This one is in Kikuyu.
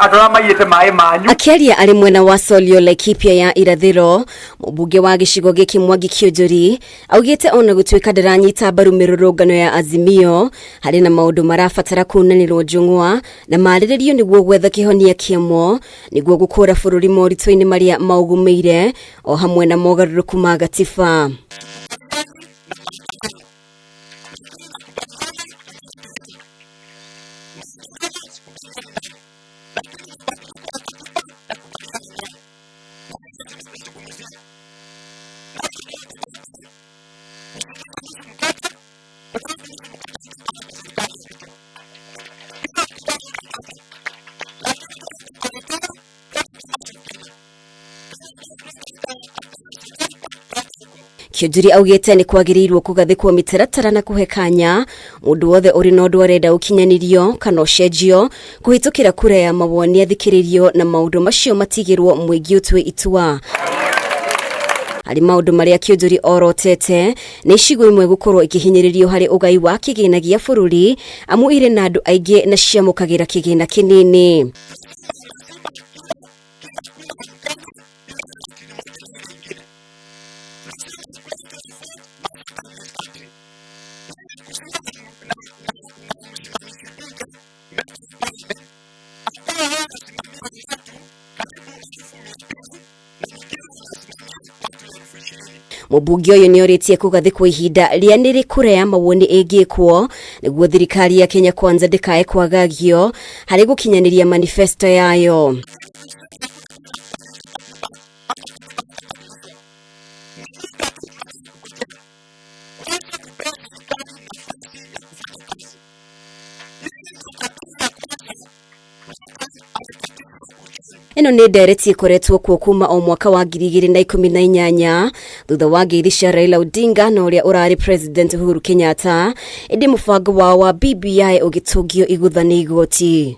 Andũ arĩa maiyĩte maĩ manyu. Akĩaria arĩ mwena wa Solio Laikipia ya irathĩro, mũmbunge wa gĩcigo gĩkĩ Mwangi Kĩũnjũri augĩte ona gũtuĩka ndaranyita mbaru mĩrũrũngano ya Azimio, harĩ na maũndũ marabatara kuunanĩrwo njũng'wa na marĩrĩrio nĩguo gwetha kĩhonia kĩamo nĩguo gũkũra bũrũri moritũ-inĩ marĩa maũgũmĩire o hamwe na mogarũrũku ma gatiba. Kĩonjuri augĩte nĩ kwagĩrĩirwo kũgathĩkwo mĩtaratara na kũhe kanya mũndũ wothe ũrĩ na ũndũ arenda ũkinyanĩrio kana ũcenjio kũhĩtũkĩra kura ya mawoni athikĩrĩrio na maũndũ macio matigĩrwo mũingĩ ũtue itua. Harĩ maũndũ marĩa Kĩonjuri orotete nĩ icigo imwe gũkorwo ikĩhinyĩrĩrio harĩ ũgai wa kĩgĩna gĩa bũrũri amu irĩ na andũ aingĩ na ciamũkagĩra kĩgĩna kĩnini. Mũmbunge ũyũ nĩ orĩtie kũgathĩkwo ihinda rĩa nĩrĩ kura ya mawoni ĩngĩkwo nĩguo thirikari ya Kenya Kwanza ndĩkae kwagagio harĩ gũkinyanĩria manifesto yayo. Ĩno nĩ ndereti ĩkoretwo kuo kuma o mwaka wa 2018 thutha wa ngeithi cia Raila Odinga na ũrĩa ũrarĩ President Uhuru Kenyatta, ĩndĩ mũbango wao wa BBI ũgĩtũngio igũtha nĩ igoti.